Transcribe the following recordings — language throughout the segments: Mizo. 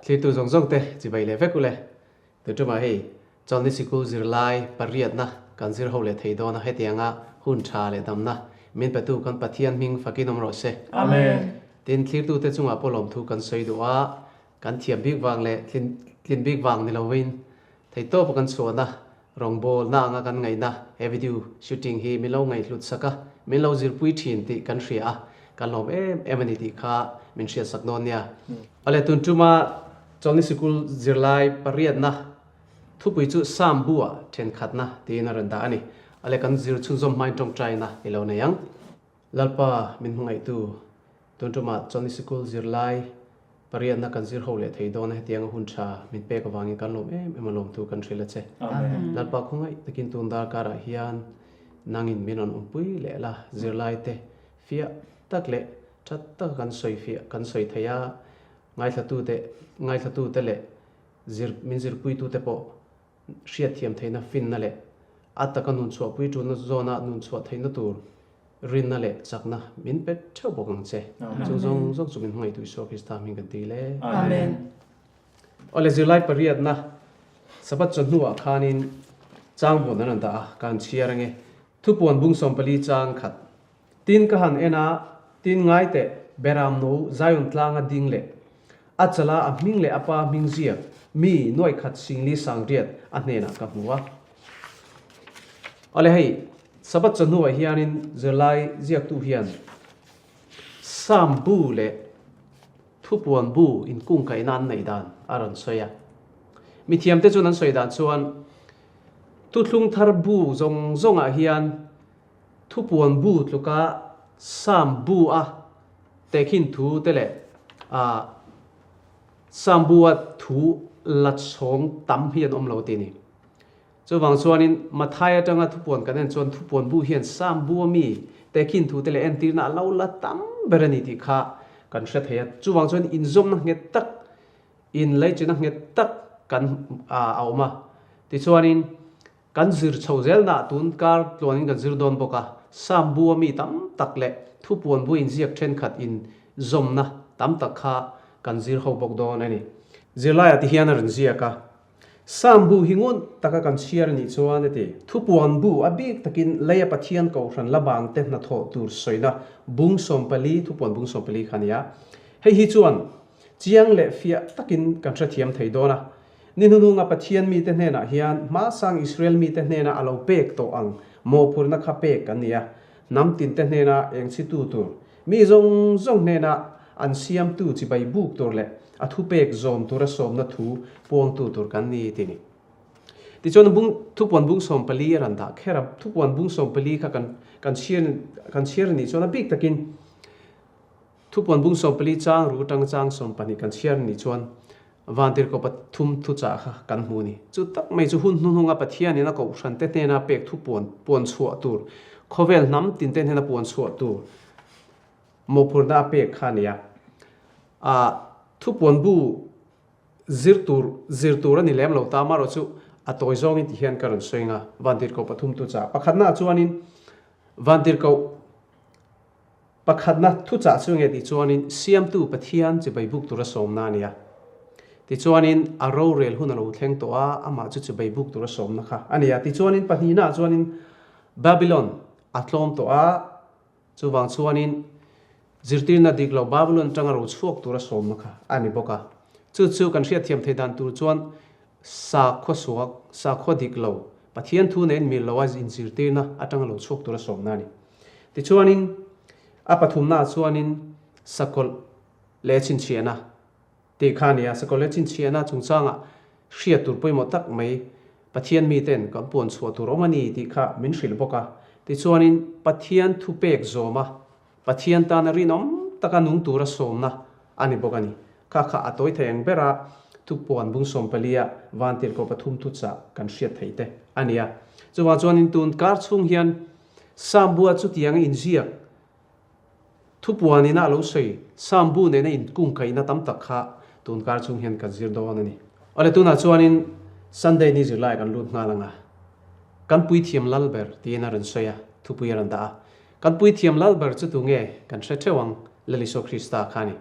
Thlitu zawng zawng te chibai leh vek ule. Tuṭumah hei Chawlhni Sikul zirlai pariatna kan zir ho leh thei dawn a, hetianga hun tha leh damna min petu kan Pathian hming fakin awm rawh se. Amen. Tin, thlirtute chungah pawh lawmthu kan sawi duh a, kan thiam bik vang leh tlin bik vang ni lovin theihtawpa kan chhuahna rawngbawlna anga kan ngaihna he video shooting hi min lo ngaihhlut sak a, min lo zirpui thin tih kan hria a, kan lawm em em a ni tih kha min hriatsak dawn nia. Awle tun tuma Chawlhni Sikul zirlai pariatna thupui chu Sam bu-ah thenkhatna tiin a rawn dah a ni. Awle kan zir chhunzawm hmain tawngtaina i lo nei ang. Lalpa min hmangaihtu, tun tumah Chawlhni Sikul zirlai pariatna kan zir ho leh thei dawn a, hetianga hun tha min pek avangin kan lawm em em a lawmtu kan hrilh a che. Lalpa khawngaih takin tun darkarah hian nangin min rawn awmpui leh la, zirlaite fiah tak leh tha taka kan sawi fiah kan sawi thei a, ngaithlatute ngaithlatute leh zir min zirpuitute pawh hriatthiam theihna finna leh a taka nun chhuahpui tulna zawna nun chhuah theihna tur rinna leh chakna min pe theuh bawk ang che. Chung zawng zawng chu min hmangaihtu Isua Krista hming kan ti le. Amen. Awle zirlai pariatna Sabbath chawhnuah khanin changvawn an rawn dah a, ka han chhiar ange. Thupuan bung 14 chang khat. Tin ka han en a, tin ngai teh, Beram no Zion tlanga ding leh a chala a hming leh a pa hming ziak mi nuai khat singli sang riat a hnenah ka hmu a. Awle hei, Sabbath chawhnuah hianin zirlai ziaktu hian Psalm bu leh Thupuan bu inkungkaihna an neih dan a rawn sawi a. Mithiamte chuan an sawi dan chuan Thuthlung thar bu zawng zawngah hian Thupuan bu tluka Psalm bu a tehkhin thu te leh Psalm bu a thu la chhawng tam hi an awm lo tih a ni. Chuvang chuanin Mathai atanga thupuan kan en chuan thupuan bu hian Psalm bu a mi tehkhin thu te leh entirna a lo la tam ber a ni tih kha kan hre thei a. Chuvang chuan inzawmna nghet tak, inleichina nghet tak kan a awm a. Tichuanin Kan zir chho zelnaah tun kar tluanin kan zir dawn bawk a, Sam bu a mi tam tak leh thupuan bu inziak thenkhat in zawmna tam tak kha kan zir ho bawk dawn a ni. Zirlaiah ti hian a rawn ziak a, Sam bu hi ngun taka kan chhiar a nih chuan a ti. Thupuan bu a bik takin leia Pathian Kohhran la bang te hnathawh tur sawina bung 14, thupuan bung 14 kha a ni a. Hei hi chuan chiang leh fiah takin kan hrethiam thei dawn a. Ni hnununga Pathian mite hnenah hian hmasang Israel mite hnena a lo pek tawh ang mawhphurhna kha pek an ni a, hnam tinte hnena engchhitu tur, mi zawng zawng hnena an siamtu chibai buk tur leh a thupek zawm tura sawmna thu puangtu tur kan ni ti ni. Tichuan bung thupuan bung 14 a rawn dah kher a, thupuan bung 14 kha kan kan chhiar kan chhiar a nih chuan a bik takin thupuan bung 14 chang ru atanga chang 12 kan chhiar a nih chuan Vantirhkoh pathum thuchah kha kan hmu a ni. Chu tak mai chu hun hnuhnunga Pathianin a kohhrante hnena pek thu puan puan chhuah tur, khawvel hnam tinte hnena puan chhuah tur mawhphurhna a pek kha a ni a. Ah, thupuan bu zir tur zir tur a ni lem lo ta, amaherawh chu a tawi zawngin ti hian ka rawn sawi ang a, Vantirhkoh pathum thuchah. Pakhatnaah chuanin Vantirhkoh Pakhatna thuchah chu nge tih chuanin Siamtu Pathian chibai buk tura sawmna a ni a. Tichuanin a rorel hun a lo thleng tawh a, amah chu chibai buk tura sawmna kha a ni a. Tichuanin pahnihnaah chuanin Babylon a tlawm tawh a, chuvang chuanin zirtirna dik lo Babylon atanga ro chhuak tura sawmna kha a ni bawk a. Chu chu kan hriatthiam theih dan tur chuan sakhua suak, sakhua dik lo, Pathian thu nen mil loa inzirtirna atanga lo chhuak tura sawmna a ni. Tichuanin, a pathumnaah chuanin sakawlh leh chhinchhiahna tih kha a ni a, sakawlh leh chhinchhiahna chungchangah hriat tur pawimawh tak mai Pathian miten kan puan chhuah tur awm a ni tih kha min hrilh bawk a. Tichuanin, Pathian thupek zawma Pathian tana rinawm taka nung tura sawmna a ni bawk a ni. Kha kha a tawi thei ang bera thupuan bung 14 a vantirhkoh pathum thuchah kan hriat theih te a ni a. Chuvang chuanin tun kar chhung hian Sam bua chutianga inziak thupuan ina a lo sawi Sam bu nena inkungkaihna tam tak kha tun kar chhung hian kan zir dawn a ni. Awle tunah chuanin Sunday ni zirlai kan lut nghal ang a, kan puithiam lal ber tiin a rawn sawi a, thupui a rawn dah a. Kan puithiam lal ber chu tunge kan hre theuh ang, Lal Isua Krista kha a ni.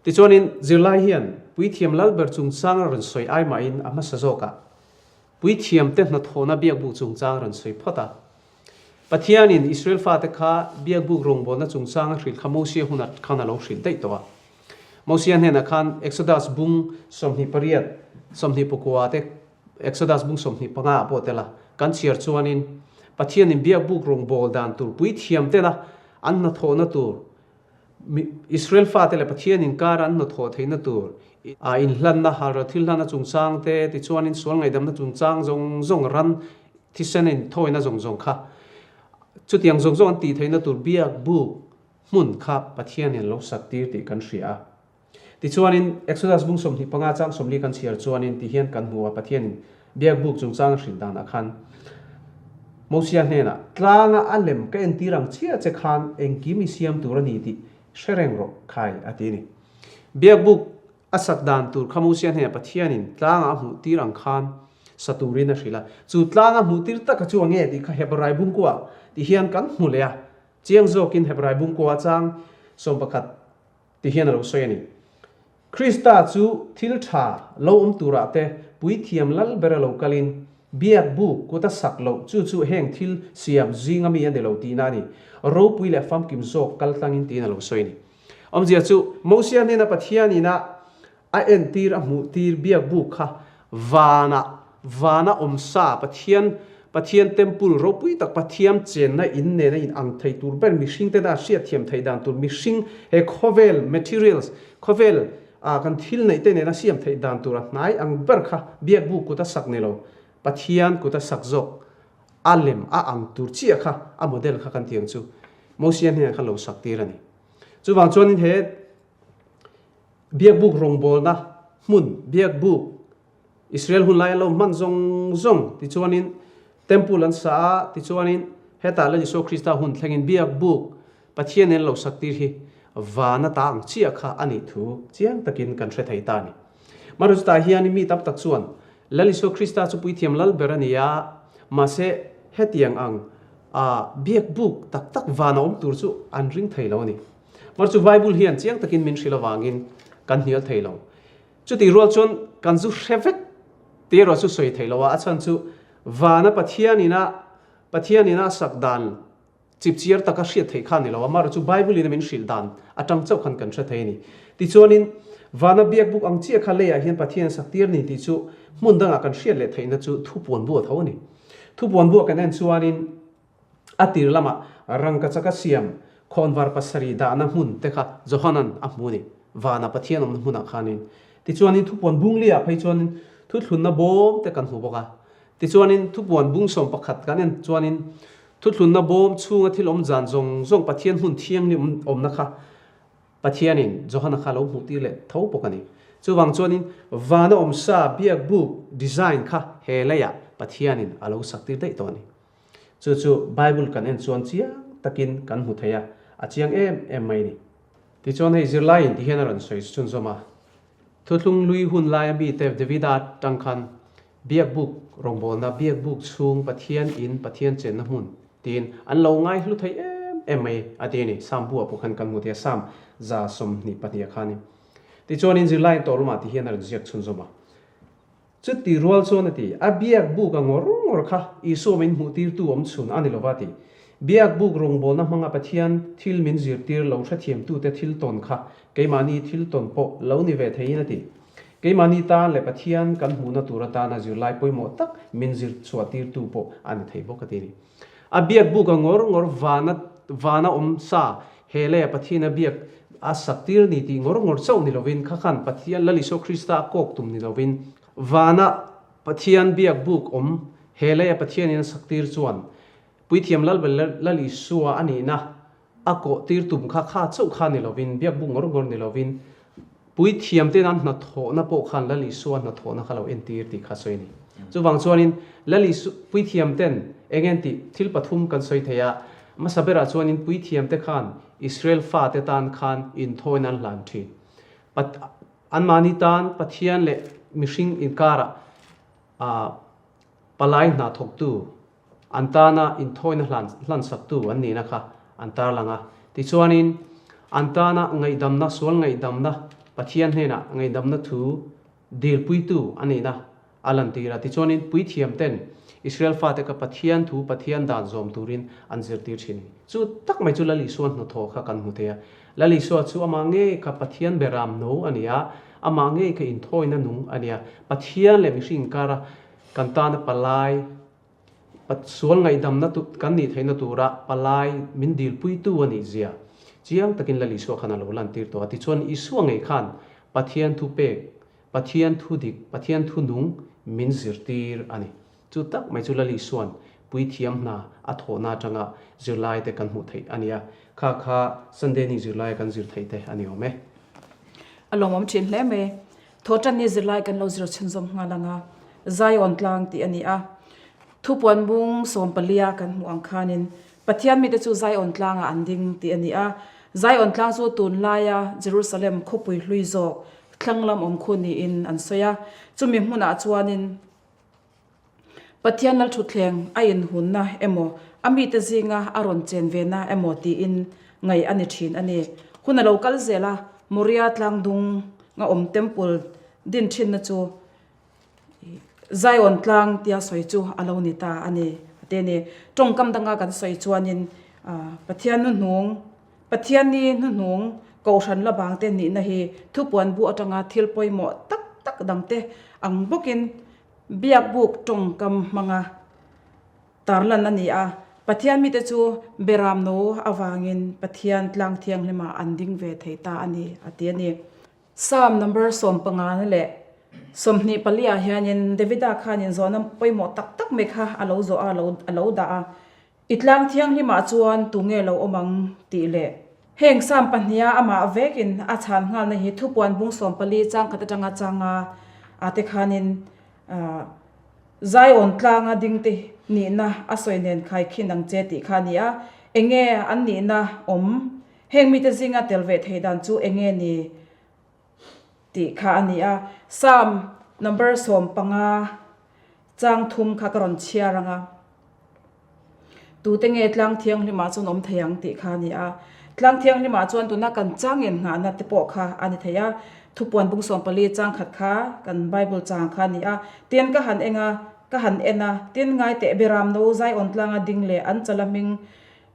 Tichuanin, zirlai hian Puithiam Lalber chungchang a rawn sawi ai mahin a hmasa zawkah Puithiamte hnathawhna biakbuk chungchang a rawn sawi phawt a. Pathianin Israel fate kha biakbuk rawngbawlna chungchang a hrilh kha Mosia hunah khan a lo hrilh daih tawh a. Mosia hnenah khan Exodus bung 28, 24 te, Exodus bung 25 ah pawh tel a, kan chhiar chuanin Pathianin biakbuk rawngbâwl dan tur puithiamtena an hnathawhna tur, Israel fate leh Pathian inkara an hnathawh theihna tur, inhlanna, halral thil hlanna chungchang te, tichuanin sual ngaihdamna chungchang zawng zawng ran thisen inthawina zawng zawng kha chutiang zawng zawng an tih theihna tur biakbuk hmun kha Pathianin lo sak tir tih kan hria a. Tichuanin, Exodus bung 25 chang 40 kan chhiar chuanin ti hian kan hmu a, Pathianin biakbuk chungchang a hrilh danah khan Mosia hnenah, Tlanga a lem ka entir ang chiah che khan engkim i siam tur a ni tih hre reng rawh khai a ti a ni. Biakbuk a sak dan tur kha Mosia hnenah Pathianin tlanga a hmuh tir ang khan sa turin a hrilh a. Chu tlanga hmuh tir taka chu a nge tih kha Hebrai bungkuah ti hian kan hmu leh a. Chiang zawkin Hebrai bungkua chang 11 ti hian a lo sawi a ni. Krista chu thil tha lo awm turah te puithiam lal ber a lo kalin biak buk kut a sak loh chu chu heng thil siam zinga mi a ni lo tihna a ni. Ropui leh famkim zawk kal tlangin tiin a lo sawi a ni. Awmzia chu Mosia hnena Pathian ina A entir a hmuhtir biak buk kha vanah vana awm sa Pathian Pathian temple ropui tak Pathiam chenna in nena in ang thei tur ber mihring tena a hriatthiam theih dan tur mihring he khawvel materials khawvel ah kan thil neih te nena siam theih dan tur a hnai ang ber kha biak buk kut a sak ni lo Pathian kut a sak zawk a lem a ang tur chiah kha a model kha kan ti ang chu Mosia hnenah khan lo sak tir a ni. Chuvang chuanin he Biakbuk rawngbawlna hmun, Biakbuk, Israel hun laia lo hman zawng zawng tichuanin Temple an sa a, tichuanin hetah Lal Isua Krista hun thlengin Biakbuk Pathian in lo sak tir hi vana ta ang chiah kha a nih thu chiang takin kan hre thei ta a ni. Mahse chutah hianin mi tam tak chuan Lal Isua Krista chu puithiam lal ber a ni a, mahse hetiang ang a Biakbuk tak tak vana awm tur chu an ring thei lo a ni. Mar chu Bible hian chiang takin min hrilh avangin kan hnial thei lo. Chutih rual chuan kan zu hre vek tih erawh chu sawi thei lo a, a chhan chu vana Pathian ina Pathian ina a sak dan chipchiar taka hriat theih kha a ni lo a, mar chu Bible ina min hrilh dan atang chauh khan kan hre thei a ni. Tichuanin vana biakbuk ang chiah kha leiah hian Pathian sak tir ni tih chu hmun dangah kan hriat leh theihna chu thupuan bu a tho a ni. Thupuan bu a kan en chuanin A tir lamah rangkachaka siam khawnvar pasarih dahna hmun te kha Johanan a hmu a ni, vana Pathian awmna hmunah khanin. Tichuanin thupuan bung liah phei chuanin thuthlunna bawm te kan hmu bawk a. Tichuanin thupuan bung 11 kan en chuanin thuthlunna bawm chhunga thil awm zan zawng zawng Pathian hmun thianghlim awmna kha Pathianin Johana kha lo hmuh tir leh tho bawk a ni. Chuvang chuanin vana awmsa biakbuk design kha he leiah Pathianin a lo sak tir daih tawh a ni. Chu chu Bible kan en chuan chiang takin kan hmu thei a, a chiang em em mai a ni. Tichuan hei zirlaiin ti hian a rawn sawi chhunzawm a, Thuthlung lui hun laia mite Davida tang khan Biakbuk rawngbawlna, Biakbuk chhung Pathian in, Pathian chenna hmun tiin an lo ngai hlu thei em em mai a ti a ni. Psalm bu ah pawh khan kan hmu thei a, Psalm 122 ah khanin. Tichuanin zirlaiin tawrlumah ti hian a rawn ziak chhunzawm a. Chuti rual chuan a ti, A biak buk a ngawr ngawr kha Isua min hmuhtirtu awm chhun a ni lova ti. Biak buk rawngbawlna hmanga Pathian thil min zirtir lo hrethiamtute thil tawn kha keimahni thil tawn pawh lo ni ve theiin a ti. Keimahni tan leh Pathian kan hmuhna tur atana zirlai pawimawh tak min zir chhuahtirtu pawh a ni thei bawk a ti a ni. A biak buk a ngawr ngawr vana vana awm sa he leia Pathian a biak a sak tir ni tih ngawr ngawr chauh ni lovin kha khan Pathian Lal Isua Krista a kawk tum ni lovin vana Pathian biak buk awm he leia Pathianin a sak tir chuan Puithiam Lalber Lal Isua a nihna A kawh tir tum kha kha chauh kha ni lovin, biak buk ngawr ngawr ni lovin, puithiam ten an hnathawhna pawh khan Lal Isua hnathawhna kha lo entir tih kha sawi a ni. Chuvang chuanin Lal Isu, puithiam ten eng en tih thil pathum kan sawi thei a, hmasa berah chuanin puithiam te khan Israel fate tan khan inthawina an hlan thin. Pat, anmahni tan Pathian leh mihring inkarah ah palai hna thawktu, An tana inthawina hlan hlansaktu an nihna kha an tarlang a. Tichuanin, an tana ngaihdamna, sual ngaihdamna Pathian hnenah ngaihdamna thu dilpuitu a nihna a lantir a. Tichuanin puithiam ten Israel fate kha Pathian thu, Pathian dan zawm turin an zirtir thin. Chu tak mai chu Lal Isua hnathawh kha kan hmu thei a. Lal Isua chu amah ngei kha Pathian beram no a ni a, amah ngei kha inthawina nung a ni a. Pathian leh mihring inkara kan tana palai, Sual ngaihdamna kan nih theihna tura palai min dilpuitu a nih zia chiang takin Lal Isua khan a lo lantir tawh a. Tichuan Isua ngei khan Pathian thu pek, Pathian thu dik, Pathian thu nung min zirtir a ni. Chu tak mai chu Lal Isua'n puithiam hna a thawhna atanga zirlaite kan hmuh theih a ni a. Kha kha Sunday ni zirlaia kan zir theih te a ni awm e. A lawmawm thin hle mai. Thawhtanni zirlai kan lo zir chhunzawm nghal ang a, Zion tlang tih a ni a. Thupuan bung sawmpalia kan hmuh ang khanin Pathian mite chu Zion tlangah an ding tih a ni a. Zion tlang chu tunlaia Jerusalem khawpui hlui zawk thlang lam awm khu niin an sawi a. Chumi hmunah chuanin Pathian Lalthutthleng a inhunna emaw, a mite zinga a rawn chen vena emaw tiin ngaih a ni thin a ni. Hun a lo kal zel a, Moria tlangdung a awm temple din thinna chu Zion tlang tia sawi chu a lo ni ta a ni a ti a ni. Tawngkam danga kan sawi chuanin Pathian hnuhnung, Pathian ni hnuhnung Kohhran la bangte nihna hi thupuan bu atanga thil pawimawh tak tak dangte ang bawkin Biakbuk tawngkam hmanga tarlan a ni a, Pathian mite chu Beram no avangin Pathian tlang thianghlimah an ding ve thei ta a ni, a ti a ni. Psalm number 15 leh 24 ah hianin Davida khanin zawhna pawimawh tak tak mai kha a lo zawh a, a lo dah a. I tlang thianghlimah chuan tunge lo awm ang tih leh heng Psalm pahniha amah vekin a chhan nghalna hi thupuan bung 14 chang khat atanga changa a te khanin Zion tlanga dingte nihna a sawi nen khai khin ang che tih kha a ni a, enge an nihna awm heng mite zinga tel ve theih dan chu enge ni tih kha a ni a. Psalm number 15 chang thum kha ka rawn chhiar ang a. Tute nge tlang thianghlimah chuan awm thei ang tih kha a ni a. Tlang thianghlimah chuan tuna kan chang en nghahna te pawh kha a ni thei a. Thupuan bung 14 chang khat kha kan Bible chang kha a ni a. Tin ka han eng a, ka han en a, tin ngai teh Beram no Zion tlanga ding leh an chala hming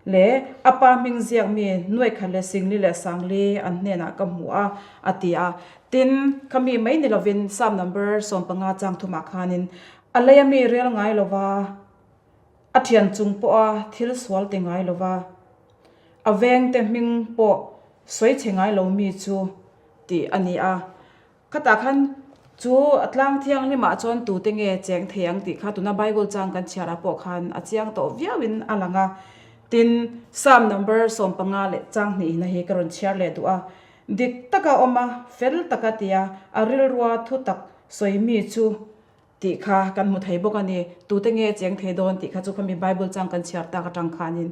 leh a pa hming ziak mi nuaikhat leh singli leh sangli an hnenah ka hmu a, a ti a. Tin, khami mai ni lovin Psalm number 15 chang thumah khanin a leia mi rel ngai lova, A thian chung pawha thil sual ti ngai lova, a vengte hming pawh sawi chhe ngai lo mi chu tih a ni a. Khatah khan chu a tlang thianghlimah chuan tute nge cheng thei ang tih kha tuna Bible chang kan chhiarah pawh khan a chiang tawh viauin a lang a. Tin, Psalm number 15 leh chang hnihna hi ka rawn chhiar leh duh a. Dik taka awm a, fel taka tia a rilrua thutak sawi mi chu Tih kha kan hmu thei bawk a ni. Tute nge cheng thei dawn tih kha chu khami Bible chang kan chhiar tak atang khanin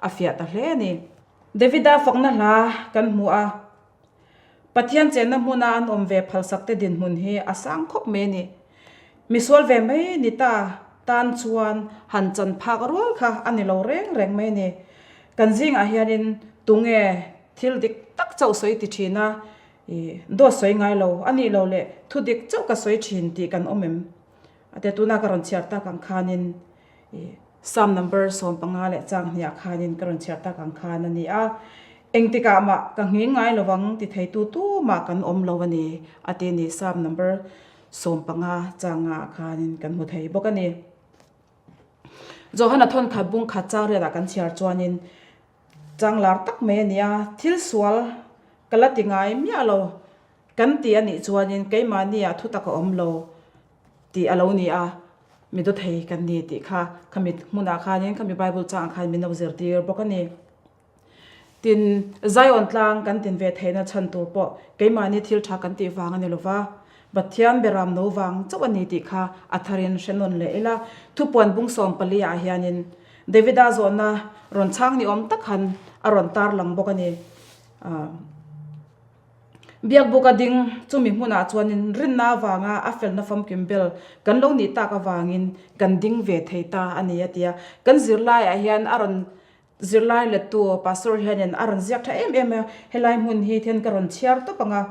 a fiah ta hle a ni. Davida fakna hla kan hmu a, Pathian chenna hmuna an awm ve phalsak te dinhmun hi a sang khawp mai a ni. Misual ve mai ni ta tan chuan han chan phak rual kha a ni lo reng reng mai a ni. Kan zingah hianin tunge thil dik tak chauh sawi ti thin a, I dawt sawi ngai lo a nih lo leh thu dik chauh ka sawi thin tih kan awm em? A te tuna ka rawn chhiar tak ang khanin i Psalm number 15 leh chang hniah khanin ka rawn chhiar tak ang khan a ni a, engtikah mah ka nghing ngai lo vang ti theitu tumah kan awm lo a ni a ti ni Psalm number 15 chang nga ah khanin kan hmu thei bawk a ni. Johana thawnkhat bung khat chang riatah kan chhiar chuanin Chang lar tak mai a ni a, thil sual ka la ti ngai miah lo kan ti a nih chuanin keimahni ah thutak a awm lo tih a lo ni a, mi dawthei kan ni tih kha khami hmunah khanin khami Bible changah khan min lo zirtir bawk a ni. Tin, Zion tlang kan tin ve theihna chhan tur pawh keimahni thil tha kan tih vang a ni lova, Pathian beram no vang chauh a ni tih kha a tharin hre nawn leh ila. Thupuan bung 14 ah hianin Davida zawhna rawn chhang ni awm tak han a rawn tar lang bawk a ni. Biakbuka ding chumi hmunah chuanin rinna avanga a felna famkim bel kan lo nih tak avangin kan ding ve thei ta a ni a ti a. Kan zirlaiah hian a rawn zirlai lettu Pastor hianin a rawn ziak tha em em a, helai hmun hi thian ka rawn chhiar tawp ang a.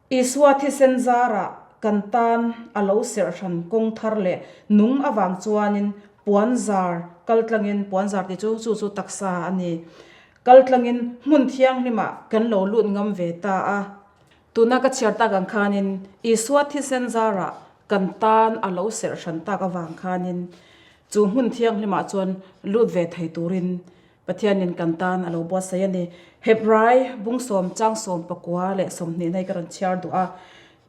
Isua thisen zarah kan tan a lo serh hran kawng thar leh nung avang chuanin puanzar kaltlangin, puanzar tih chu chu chu taksa a ni, kaltlangin hmun thianghlimah kan lo lut ngam ve ta a. Tuna ka chhiar tak ang khanin Isua thisen zarah kan tan a lo serh hran tak avang khanin chu hmun thianghlimah chuan lut ve thei turin Pathianin kan tan a lo buatsaih a ni. Hebrai bungsawm changsawm pakua leh 20 na hi ka rawn chhiar duh a.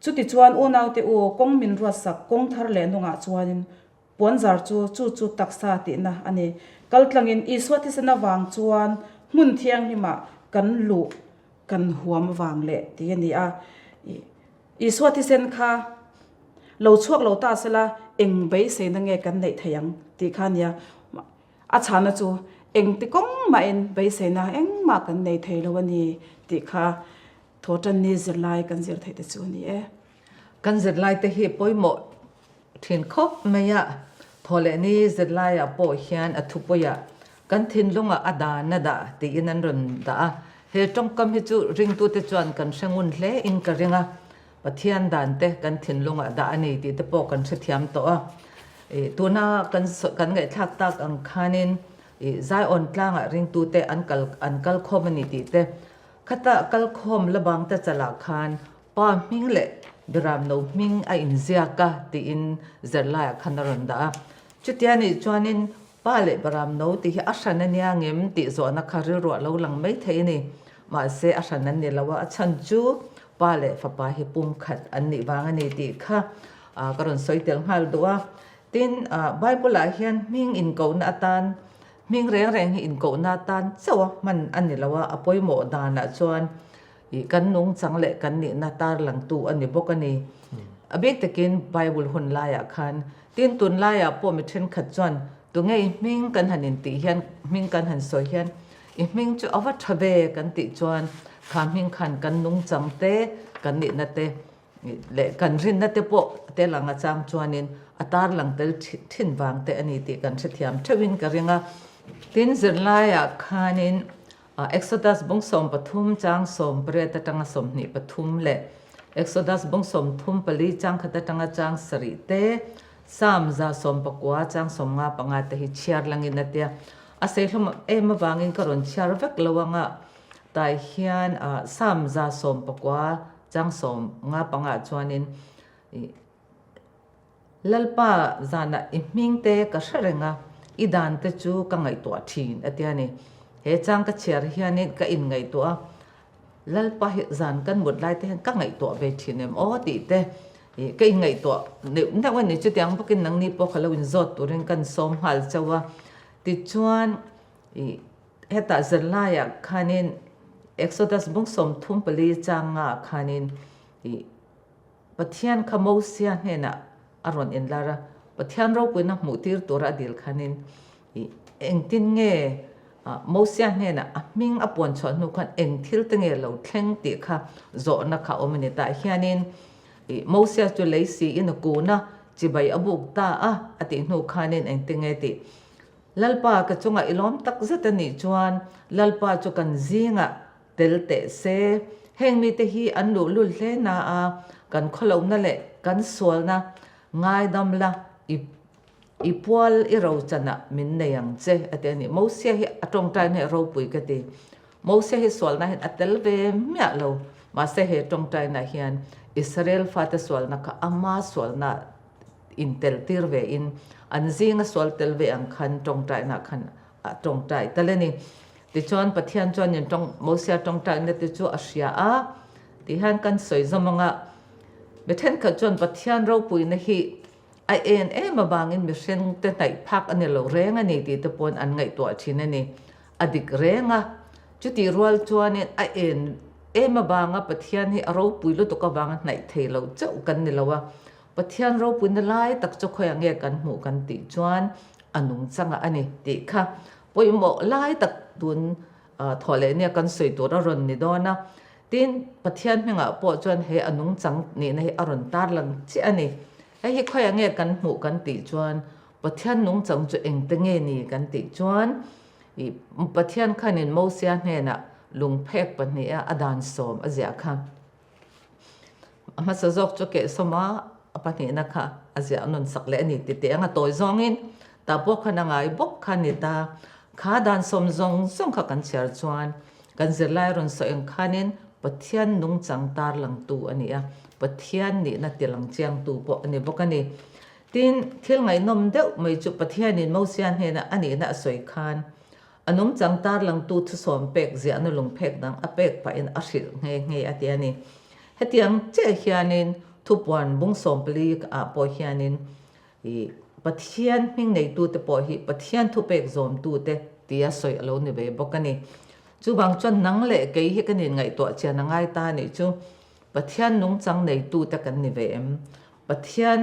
Chutichuan unaute u, kawng min ruatsak kawng thar leh nungah chuanin puanzar chu chu chu taksa tihna a ni. Kaltlangin Isua thisen avang chuan hmun thianghlimah kan luh kan huam vang leh tih a ni a. Isua thisen kha lo chhuak lo ta sela eng beiseina nge kan neih thei ang tih kha a nia. A chhana chu engti kawng mahin beiseina engmah kan nei thei lo a ni tih kha Thawhtanni zirlai kan zir theih te chu a ni e. Kan zirlai te hi pawimawh thin khawp mai a, Thawhlehni zirlaiah pawh hian a thupuiah kan thinlungah a dan a dah tiin an rawn dah a, he tawngkam hi chu ringtute chuan kan hre ngun hle in ka ring a, Pathian dan te kan thinlungah dah a ni tih te pawh kan hrethiam tawh a. Tuna kan kan ngaihthlak tak ang khanin Zion tlangah ringtute an kal an kal khawm a ni tih te, khata kal khawm la bang te chalah khan Pa hming leh Biram no hming a inziak a tiin zirlaiah khan a rawn dah a. Chutia nih chuanin Pa leh Biram no tih hi a hran a nia ngem tih zawhna kha rilruah lo lang mai thei a ni. Mahse a hran an ni lo a, a chhan chu Pa leh Fapa hi pumkhat an nih vang a ni tih kha ka rawn sawi tel nghal duh a. Tin, Bible-ah hian hming inkohna atan, hming reng reng hi inkohna atan chauh a hman a ni lo a, a pawimawh danah chuan ih kan nungchang leh kan nihna tarlangtu a ni bawk a ni. A bik takin Bible hun laiah khan, tin tunlaiah pawh mi thenkhat chuan tunge i hming kan han intih hian, hming kan han sawi hian i hming chu a va tha ve kan tih chuan kha hming khan kan nungchang te, kan nihna te leh kan rinna te pawh tel ang a chang chuanin a tarlang tel thin vang te a ni tih kan hrethiam theuhin ka ring a. Tin zirlaiah khanin Exodus bung 13 chang 18 atanga 23 leh Exodus bung 34 chang khat atanga chang sarih te, Psalm 119 chang 55 te hi chhiar langin a tia. A seihlawm em avangin ka rawn chhiar vek lo anga tai hian Psalm 119 chang 55 chuanin Lalpa zanah i hming te ka hre reng a, i dan te chu ka ngaihtuah thin a ti a ni. He chang ka chhiar hianin ka inngaihtuah a, Lalpa hi zan kan mut lai te hian ka ngaihtuah ve thin em aw tih te ka inngaihtuah neuh neuh a ni. Chutiang bawkin nangni pawh ka lo inzawt turin kan sawm nghal chauh a. Tichuan ih hetah zirlaiah khanin Exodus bung 34 changa khanin ih Pathian kha Mosia hnenah a rawn inlar a, Pathian ropuina hmuh tir tura a dil khanin engtin nge Mosia hnenah a hming a puan chhuah hnu khan eng thil te nge lo thleng tih kha zawhna kha a awm a ni. Tah hianin Mosia chu lei siin a kun a, chibai a buk ta a, a tih hnu khanin engtin nge tih Lalpa ka chungah i lawm tak zet a nih chuan Lalpa chu kan zingah Tel teh se, heng mite hi an luhlul hle na a, kan khawlohna leh kan sualna ngaidam la i i pual i rochanah min nei ang che a ti a ni. Mosia hi a tawngtaina hi a ropui ka ti. Mosia hi sualna hian a tel ve miah lo, mahse he tawngtaina hian Israel fate sualna kha ama sualna intel tir ve in an zinga sual tel ve ang khan tawngtaina khan a tawngtai tal a ni. Tichuan Pathian chuanin tawng Mosia tawngtaina te chu a hria a, tih hian kan sawi zawm ang a. Mi thenkhat chuan Pathian ropuina hi a en em avangin mihring te hnaih phak a ni lo reng a ni tih te pawn an ngaihtuah thin a ni. A dik reng a, chutih rual chuanin a en em avanga Pathian hi a ropui lutuk avanga hnaih thei lo chauh kan ni lo a, Pathian ropuina lai tak chu khawiah nge kan hmuh kan tih chuan a nungchangah a ni tih kha pawimawh lai tak tun thawh leh nia kan sawi tur a rawn ni dawn a. Tin, Pathian hmingah pawh chuan he a nungchang nihna hi a rawn tarlang chiah a ni. Hei hi khawiah nge kan hmuh kan tih chuan Pathian nungchang chu engte nge ni kan tih chuan Pathian khanin Mosia hnenah lungphek pahniha a dan sawm a ziah kha. A hmasa zawk chu kehsawm a, a pahnihna kha a ziah nawn sak leh a ni ti teh ang a tawi zawngin tah pawh khan a ngai bawk kha a ni ta. Kha dan sawm zawng zawng kha kan chhiar chuan kan zirlai rawn sawi ang khanin Pathian nungchang tarlangtu a ni a, Pathian nihna tilang chiangtu pawh a ni bawk a ni. Tin, thil ngaihnawm deuh mai chu Pathianin Mosia hnena a nihna a sawi khan a nungchang tarlangtu thusawm pek ziahna lungphek dang a pek pahin a hrilh nghe nghe a ti a ni. Hetiang chiah hianin thupuan bung sawmpali ah pawh hianin ih Pathian hming neitute pawh hi Pathian thupek zawmtute tia sawi a lo ni ve bawk a ni. Chuvang chuan nang leh kei hi kan inngaihtuah chian a ngai ta a nih chu Pathian nungchang neitute kan ni ve em? Pathian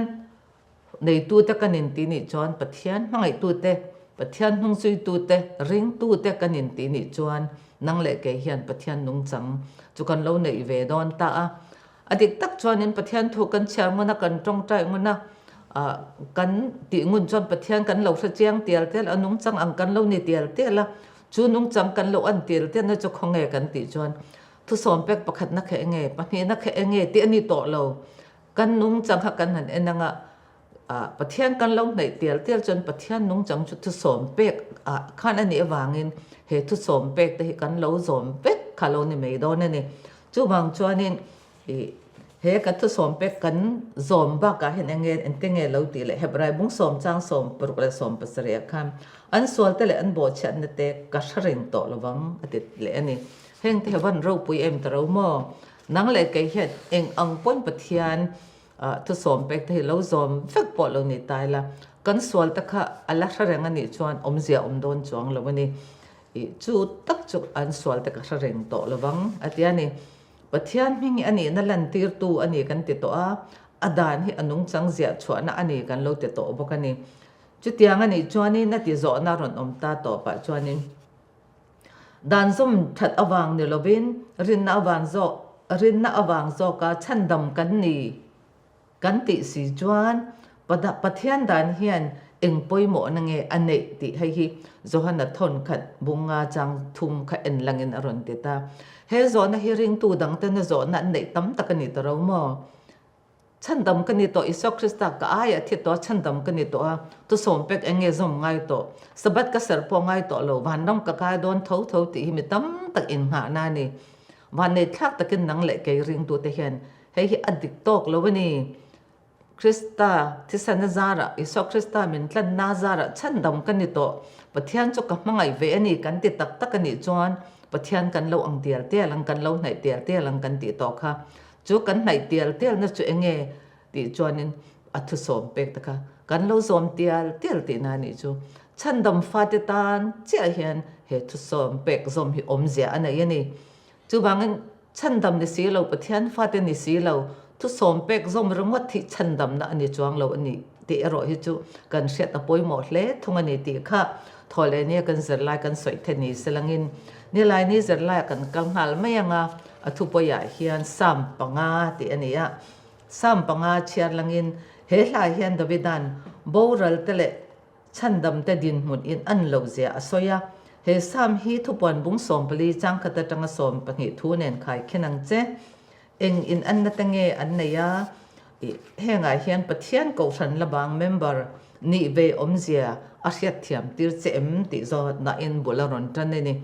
neitute kan inti nih chuan Pathian hmangaihtute, Pathian hnungzuitute, ringtute kan inti nih chuan nang leh kei hian Pathian nungchang chu kan lo neih ve dawn ta a. A dik tak chuanin Pathian thu kan chhiar ngun a, kan tawngtai ngun a, kan tih ngun chuan Pathian kan lo hre chiang tial tial a, nungchang ang kan lo ni tial tial a, chu nungchang kan lo an tial tialna chu khawnge kan tih chuan thusawm pek pakhatna kha enge, pahnihna kha enge tih a ni tawh lo. Kan nungchang kha kan han en anga Pathian kan lo hnaih tial tial chuan Pathian nungchang chu thusawm pek ah khan a nih avangin he thusawm pek te hi kan lo zawm vek kha lo ni mai dawn a ni. Chuvang chuanin ih he ka thusawm pek kan zawm bakah hian enge engte nge lo tih leh Hebrai bung sawm chang sawm paruk leh sawm pasarih ah khan an sual te leh an bawhchhiatna te ka hre reng tawh lovang a ti leh a ni. Heng te hi van ropui em ta ro maw? Nang leh kei hian eng ang pawn Pathian thusawm pek te hi lo zawm vek pawh lo ni ta ila, kan sual te kha a la hre reng a nih chuan awmzia awm dawn chuang lo a ni. Ih chu tak chu an sual te ka hre reng tawh lo vang a ti a ni. Pathian hming hi a nihna lantirtu a ni kan ti tawh a, a dan hi a nungchang ziah chhuahna a ni kan lo ti tawh bawk a ni. Chutiang a nih chuanin a ti zawhna rawn awm ta tawh pah chuanin, Dan zawm that avang ni lovin rinna avang zawk rinna avang zawka chhandam kan ni kan tih si chuan Pathian dan hian eng pawimawhna nge a neih tih hei hi Johana thawn khat bunga chang thum kha en langin a rawn ti ta. He zawhna hi ringtu dangtena zawhna an neih tam tak a ni ta ro maw? Chhandam ka ni tawh, Isua Krista ka aiah thi tawh a, chhandam ka ni tawh a, thusawm pek eng nge zawm ngai tawh, Sabbath ka serh pawh ngai tawh lo, vanram ka kai dawn tho tho tih hi mi tam tak innghahna a ni. Vannei thlak takin nang leh kei ringtute hian hei hi a dik tawk lo a ni. Krista thisana zarah, Isua Krista min tlanna zarah chhandam ka ni tawh, Pathian chu ka hmangaih ve a ni kan ti tak tak a nih chuan Pathian kan lo ang tial tial ang, kan lo hnaih tial tial ang kan tih tawh kha. Chu kan hnaih tial tialna chu eng nge tih chuanin a thusawm pek ta kha kan lo zawm tial tial tihna a nih chu. Chhandam fate tan chiah hian he thusawm pek zawm hi awmzia a nei a ni. Chuvangin chhandam ni si lo, Pathian fate ni si lo, thusawm pek zawm ringawt hi chhandamna a ni chuang lo a ni tih erawh hi chu kan hriat a pawimawh hle thung a ni tih kha thawhleh nia kan zirlai kan sawi the ni selangin nilaini zirlaiah kan kal nghal mai ang a. A thupawiah hian Psalm panga tih a ni a. Psalm panga chhiar langin he hlai hian Davida'n boral te leh chhandam te dinhmun in an lo zia a sawi a. He Psalm hi thupuan bung 14 changkhat atanga 12 thu nen khai khin ang che. Eng in anna te nge an nei a? Ih, hengah hian Pathian Kohhran Labang member nih ve awmzia a hriatthiam tir che em tih zawhnain bul a rawn tan a ni.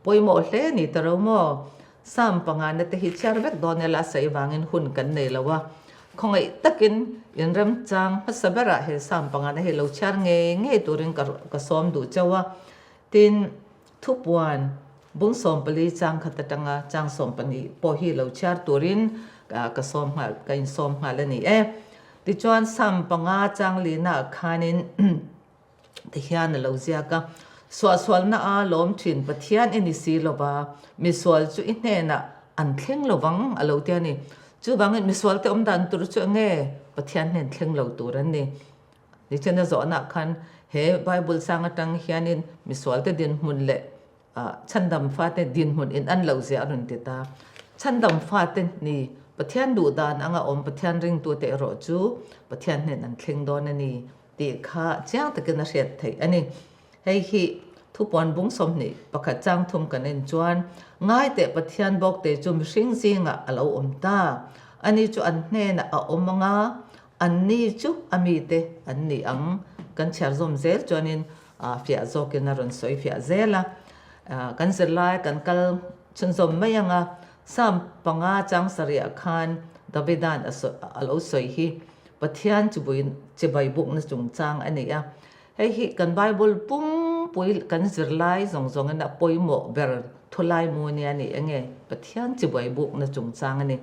Pawimawh hle ni ta ro maw? Sam pangana te hi chhiar vek dawn ila a sawi vangin hun kan nei lo a. Khawngaih takin inremchang hmasa berah he Sam pangana hi lo chhiar ngei ngei turin ka ka sawm duh chauh a. Tin, thupuan bung 14 chang khat atanga chang 12 pawh hi lo chhiar turin ka sawm nghal ka insawm nghal a ni e. Tichuan Sam panga chang lina ah khanin Tihian a lo ziak a, Suahsualna a lawm thin Pathian i ni si lova, misual chu i hnenah an thleng lovang a lo ti a ni. Chuvangin misual te awm dan tur chu enge Pathian hnen thleng lo tur an ni. Nichina zawhnaah khan he Bible sang atang hianin misual te dinhmun leh Chhandam fate dinhmun in an lo zia a rawn ti ta. Chhandam fate ni Pathian duh dan anga awm Pathian ringtute erawh chu Pathian hnen an thleng dawn a ni. Tih kha chiang takin a hriat theih a ni. Hei hi thupuan bung 21 chang thum kan en chuan, Ngaiteh Pathian bawkte chu mihring zingah a lo awm ta. Ani chu an hnenah a awm ang a, anni chu a mite an ni ang. Kan chhiar zawm zel chuanin fiah zawkin a rawn sawi fiah zel a. Kan zirlai kan kal chhunzawm mai ang a, Psalm panga chang sarihah khan Davida'n a lo sawi hi Pathian chibai bukna chungchang a ni a. Hei hi kan Bible pumpui kan zirlai zawng zawngin a pawimawh ber thulai mu nia ni enge Pathian chibai bukna chungchang a ni.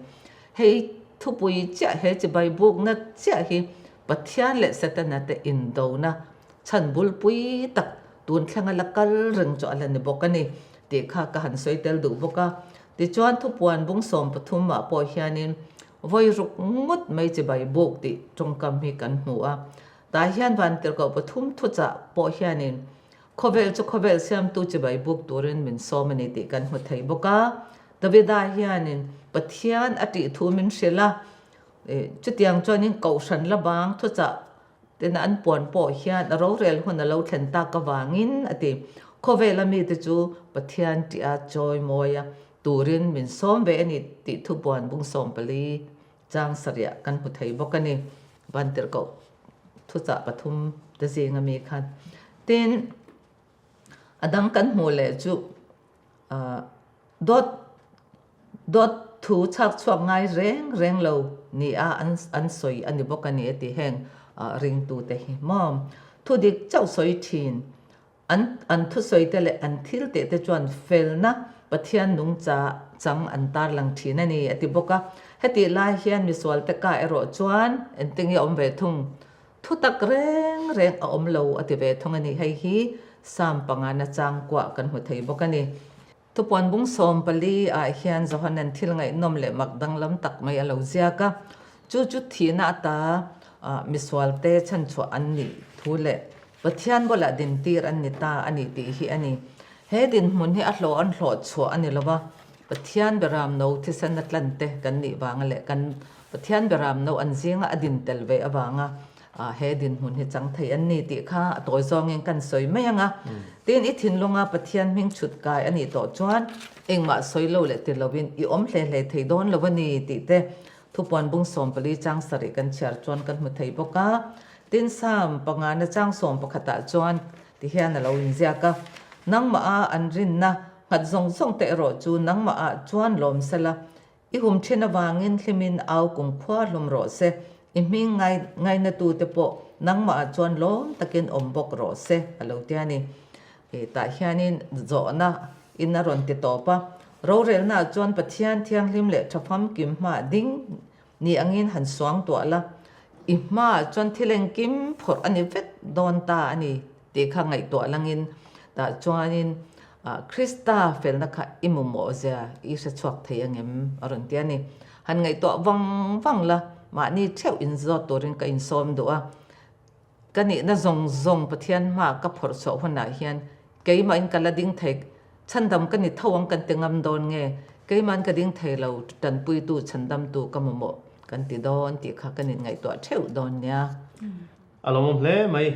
Hei thupui chiah he chibai bukna chiah hi Pathian leh Setana te indona chhan bulpui tak tun thlenga la kal reng chu a la ni bawk a ni tih kha ka han sawi tel duh bawk a. Tichuan thupuan bung 13 ah pawh hianin vawi ruk ngawt mai chibai buk tih tawngkam hi kan hmu a. Tah hian Vantirhkoh pathum thuchah pawh hianin khawvel chu khawvel siamtu chibai buk turin min sawm a ni tih kan hmu thei bawk a. Davida hianin Pathian a tih thu min hrilh a, chutiang chuanin Kohhran la bang thuchah tena an puan pawh hian a rorel hun a lo thlen tak avangin a ti. Khawvela mite chu Pathian tih-a chawi mawia turin min sawm ve a ni tih thupuan bung 14 Chang sarih kan hmu thei bawk a ni. Vantirhkoh thuchah pathum te zinga mi khan. Tin, a dang kan hmuh leh chu dawt dawt thu chhak chhuak ngai reng reng lo ni a an an sawi a ni bawk a ni a ti heng ringtute hi maw. Thudik chauh sawi thin An an thusawi te leh an thil teh te chuan felna Pathian nungcha chang an tarlang thin a ni, a ti bawk a. Hetih lai hian misual te ka erawh chuan engtinge a awm ve thung? Thutak reng reng a awm lo a ti ve thung a ni. Hei hi Psalm pangana chang kuah kan hmu thei bawk a ni. Thupuan bung 14 ah hian Johanan thil ngaihnawm leh mak danglam tak mai a lo ziak a, chu chu thihna ata misualte chhanchhuah an nih thu leh Pathian bulah dintir an ni ta a ni tih hi a ni. He dinhmun hi a hlawh an hlawh chhuah a ni lo va, Pathian beram no thisen a tlan te kan nih vanga leh kan Pathian beram no an zinga a din tel ve avanga he dinhmun hi chang thei an ni tih kha a tawi zawngin kan sawi mai ang a. Tin, i thinlunga Pathian hming chhut kai a nih tawh chuan engmah sawi lo leh ti lovin i awm hle hle thei dawn lo a ni tih te thupuan bung 14 chang sarih kan chhiar chuan kan hmu thei bawk a. Tin, Psalm pangana chang sawm pakhatah chuan ti hian a lo inziak a, Nangmah a an rinna nghat zawng zawng te erawh chu nangmah ah chuan lawm sela, I hum thin avangin hlimin au kum khua hlum rawh se, i hming ngai ngainatute pawh nangmahah chuan lawm takin awm bawk rawh se, a lo ti a ni. Tah hianin zawhna in a rawn ti tawp a, rorelnaah chuan Pathian thianghlim leh tha famkim hmaah ding ni angin han suang tuah la, i hmaah chuan thil engkim phawrh a ni vek dawn ta a ni tih kha ngaihtuah langin tah chuanin Krista felna kha i mamawh zia i hre chhuak thei angem a rawn ti a ni. Han ngaihtuah vang vang la, mahni theuh inzawt turin ka insawm duh a, ka nihna zawng zawng Pathian hmaah ka phawrh chhuah hunah hian keimahin ka la ding thei, chhandam ka ni tho ang kan ti ngam dawn nge, keimahin ka ding thei lo, tanpuitu chhandamtu ka mamawh kan ti dawn tih kha kan inngaihtuah theuh dawn nia. A lawmawm hle mai.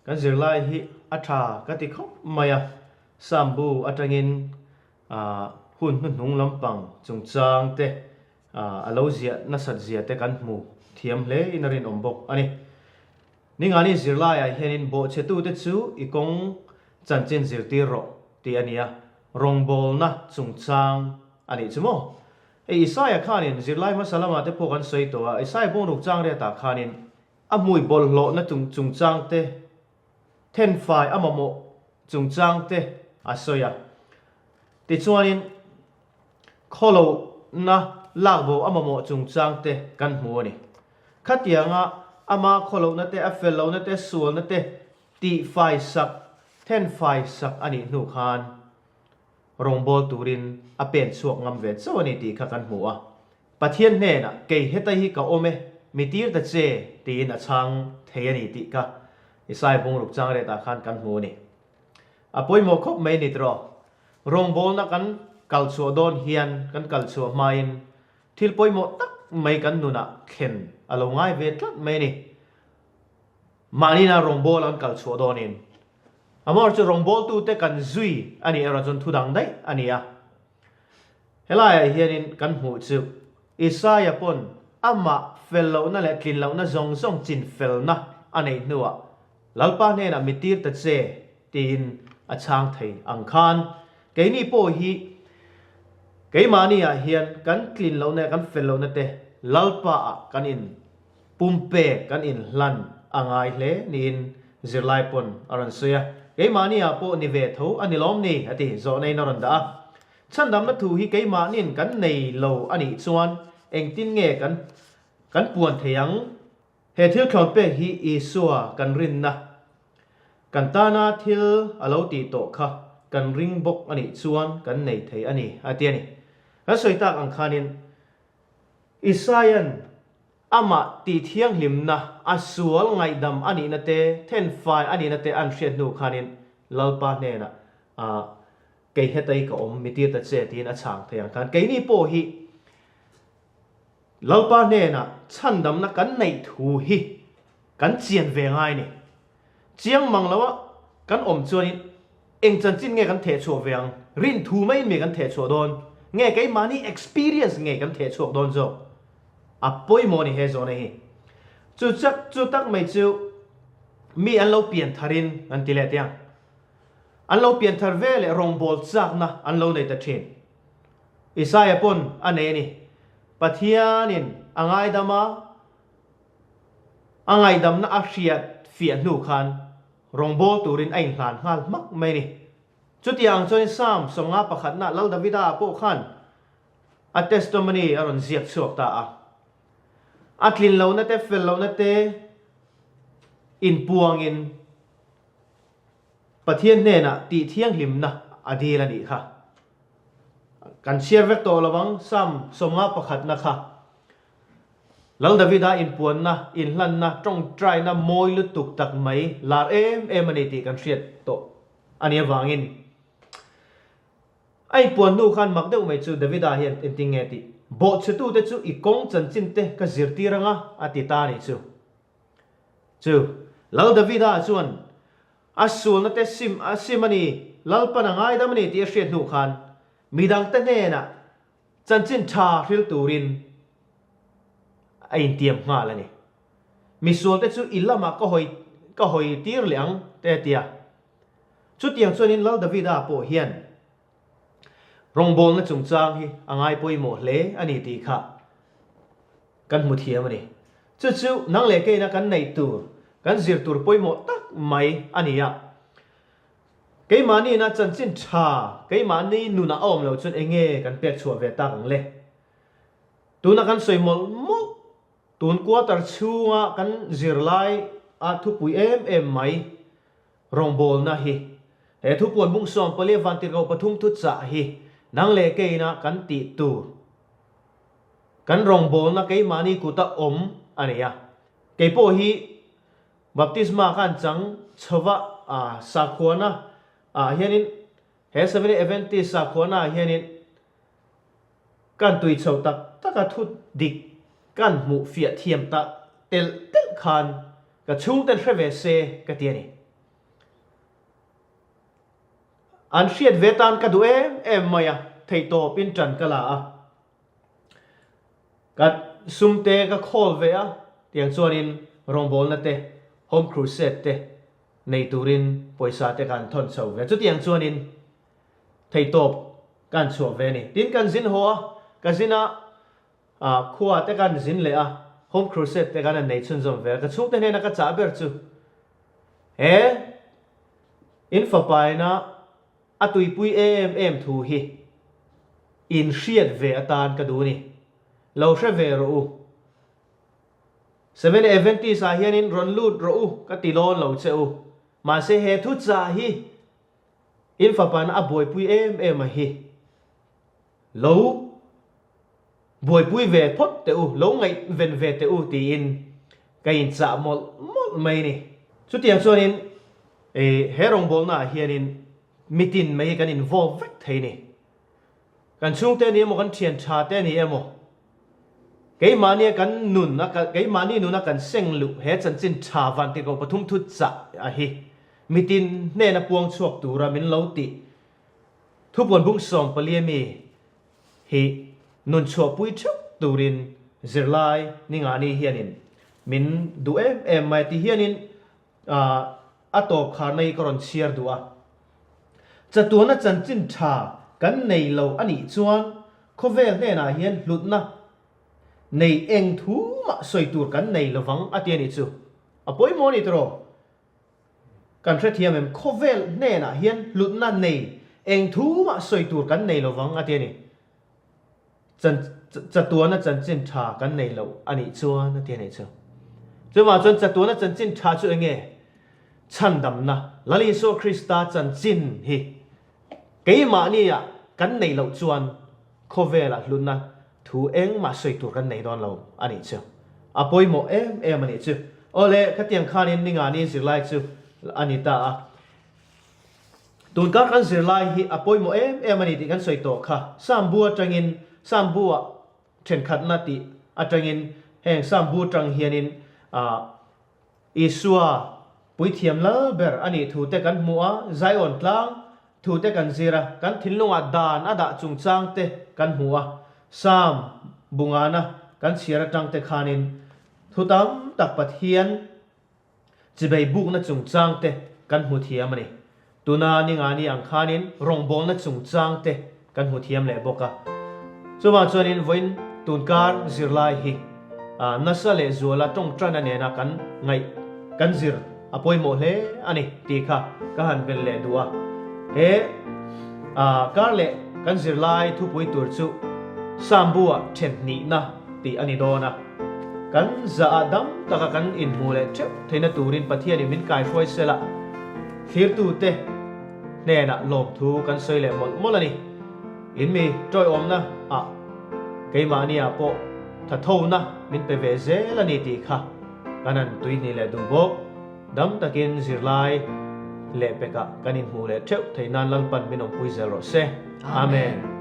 Kan zirlai hi a tha ka ti khawp mai a, Psalm bu atangin hun hnuhnung lampang chungchang te a lo ziah nasat zia te kan hmu thiam hle in a rinawm bawk a ni. Ningani zirlaiah hianin bawhchhetute chu i kawng chanchin zirtir rawh tih a ni a, rawngbawlna chungchang a nih chu maw? Hei Isaia khanin zirlai hmasa lamah te pawh kan sawi tawh a, Isaia bungruk chang riatah khanin A hmui bawlhhlawhna chungchang te, thenfai a mamawh chungchang te a sawi a. Tichuanin, khawlohna lakbo a mamawh chungchang te kan hmu a ni. Khatianga ama khawlohna te, a fellohna te, sualna te tihfai sak, thenfai sak a nih hnu khan rawngbâwl turin a pen chhuak ngam ve chauh a ni tih kha kan hmu a. Pathian hnenah, Kei heta hi ka awm e, mi tir ta che, tiin a chhang thei a ni tih kha Isaiah bungruk chang retah khan kan hmu a ni. A pawimawh khawp mai ni tiraw? Rawngbawlna kan kal chhuah dawn hian kan kal chhuah hmain thil pawimawh tak mai kan nunah thlen a lo ngai ve tlat mai a ni. Mahnina rawngbawla kan kal chhuah dawnin amaherawhchu rawngbawltute kan zui a nih erawh chuan thu dang daih a ni a. Helaiah hianin kan hmuh chu. Isaia pawn amah fel lohna leh tlin lohna zawng zawng chin felna a neih hnuah Lalpa hnenah mi tir ta che tiin a chhang thei ang khan keini pawh hi keimahni ah hian kan tlin lohna leh kan fel lohna te Lalpa ah kan in pumpek kan in hlan a ngai hle niin zirlai pawn a rawn sawi a, keimahni ah pawh ni ve tho a ni lawm ni a ti zawhna in a rawn dah a. Chhandamna thu hi keimahnin kan nei lo a nih chuan engtin nge kan kan puan thei ang? He thil thlawn pek hi Isua kan rinna, kan tana thil a lo tih tawh kha kan ring bawk a nih chuan kan nei thei a ni, a ti a ni. Kan sawi tak ang khanin Isaia'n amah tih thianghlimna, a sual ngaihdam a nihna te, thenfai a nihna te an hriat hnu khanin Lalpa hnenah Kei hetai ka awm, mi tir ta che tiin a chhang thei ang khan keini pawh hi Lalpa hnenah chhandamna kan neih thu hi kan chian ve ngai ni. Chiang mang loa kan awm chuanin eng chanchin nge kan theh chhuah ve ang? Rin thu maiin mi kan theh chhuah dawn? Nge keimahni experience nge kan theh chhuak dawn zawk? A pawimawh a ni he zawhna hi. Chu chak chu tak mai chu mi an lo pian tharin an ti leh teh ang. An lo pian thar ve leh rawngbâwl châkna an lo nei ta ṭhîn. Isaia pawn a nei a ni. Pathianin a ngaidam a, a ngaihdamna a hriat fiah hnu khân rawngbâwl tûrin a inhlân nghâl hmak mai a ni. Chutiang ang chuanin Psalm 50 pakhatna Lal Davida pawh khân a testimony a rawn ziak chhuak ta a. A tlin lohna te, fel lohna te inpuangin, Pathian hnenah tih thianghlimna a dil a nih kha. Kan chhiar vek tawh lo ang, Psalm 50 pakhatna kha. Lal Davida inpuanna, inhlanna, tawngtaina mawi lutuk tak mai lar em em a ni tih kan hriat tawh a nih avangin a inpuan hnu khan mak deuh mai chu Davida hian engtin nge tih bawhchhetute chu i kawng chanchin te ka zirtir anga a ti ta a nih chu. Chu Lal Davida chuan a sualna te sim a sim a ni, Lalpan a ngaidam a ni tih a hriat hnu khan midangte hnenah chanchin tha hril turin a intiam nghal a ni. Misualte chu i lamah ka hawi ka hawi tir leh ang te a ti a. Chutiang chuanin Lal Davida pawh hian rawngbawlna chungchang hi a ngai pawimawh hle a ni tih kha Kan hmu thiam a ni. Chu chu nang leh keina kan neih tur, kan zir tur pawimawh tak mai a ni a. Keimahniina chanchin tha, keimahni nunah a awm lo chuan eng nge kan pek chhuah ve tak ang le? Tuna kan sawi mawlh mawlh, tun quarter chhunga kan zirlai a thupui em em mai rawngbawlna hi, he thupuan bung 14 vantirhkoh pathum thuchah hi nang leh keina kan tih tur, Kan rawngbawlna keimahni kuta awm a ni a. Kei pawh hi baptisma khan chang chhova sakhuana ah hianin he Seventh Adventist sakhuana ah hianin kan tui chho tak tak a thu dik kan hmuh fiah thiam ta telh telh khan ka chhungten hre ve se ka ti a ni. An hriat ve tan ka duh em em mai a, theihtawpin ṭan ka la a. Ka sum te ka khawl ve a, tiang chuanin rawngbawlna te, Home Crusade te nei turin pawisa te kan thawn chho ve. Chutiang chuanin theihtawp kan chhuah ve a ni. Tin kan zin haw a, ka zin a, khua te kan zin leh a, Home Crusade te kan han nei chhunzawm ve a. Ka chhungte hnena ka chah ber chu he in fapaina A tuipui em em thu hi in hriat ve atan ka duh ni. Lo hre ve rawh u. Seven Adventist ah hianin rawn lut rawh u ka ti dawn lo che u. Mahse he thu chah hi in fapana a buaipui em em a hi. Lo buaipui ve phawt teh u, lo ngaihven ve teh u tiin ka inchah mawlh mawlh mai a ni. Chutiang chuanin he rawngbawlna ah hianin mitin mai hi kan involve vek thei a ni. Kan chhungte a ni emaw, kan thian tha te a ni emaw, keimahnia kan nun a, keimahni nuna kan seng luh he chanchin tha vantirhkoh pathum thu chah a hi mitin hnena puang chhuak tura min lo tih Thupuan bung 14 mi hi nun chhuahpui theuh. turin zirlai ningani hianin min duh em em mai ti hianin a tawp kharna hi ka rawn chhiar duh a. Chatuana chanchin tha kan nei lo a nih chuan khawvel hnenah hian hlutna nei eng thu mah sawi tur kan nei lovang a ti a nih chu. A pawimawh a ni tiraw? Kan hrethiam em? Khawvel hnenah hian hlutna nei eng thu mah sawi tur kan nei lovang a ti a ni. Chatuana chanchin tha kan nei lo a nih chuan a ti a nih chu. Chuvang chuan chatuana chanchin tha chu eng nge? Chhandamna, Lal Isua Krista chanchin hi keimahnia kan neih loh chuan khawvelah hlutna thu engmah sawi tur kan nei dawn lo a nih chu. A pawimawh em em a nih chu. Awle, khatiang khanin ningani zirlai chu a ni ta a. Tunkar kan zirlai hi a pawimawh em em a ni tih kan sawi tawh kha. Sambu atangin, Sambu-ah thenkhatna tih atangin heng Sambu atang hianin ah Isua puithiam lal ber a nih thu te kan hmu a, Zion tlang thu te kan zir a, kan thinlungah dan a dah chungchang te kan hmu a, Sam bungana kan chhiar atang te khanin thu tam tak Pathian Chibei bukna chungchang te kan hmu thiam a ni. Tuna ningani ang khanin rawngbawlna chungchang te kan hmu thiam leh bawk a. Chuvang chuanin vawiin tunkar zirlai hi nasa leh zuala tawngtaina nena kan ngaih kan zir a pawimawh hle a ni tih kha ka han belh leh duh a. He kar leh kan zirlai thupui tur chu Sambu-ah thenhnihna tih a ni dawn a. Kan zah ah dam taka kan inhmuh leh theuh theihna turin Pathianin min kaihruai sel a, thlirtute hnenah lawmthu kan sawi leh mawlh mawlh a ni. In mi tawiawmna ah keimahni ah pawh thathona min pe ve zel a ni tih kha kan han tuihnih leh duh bawk. Dam takin zirlai leh pekah kan inhmuh leh theuh theih nan Lalpan min awmpui zel rawh se. Amen.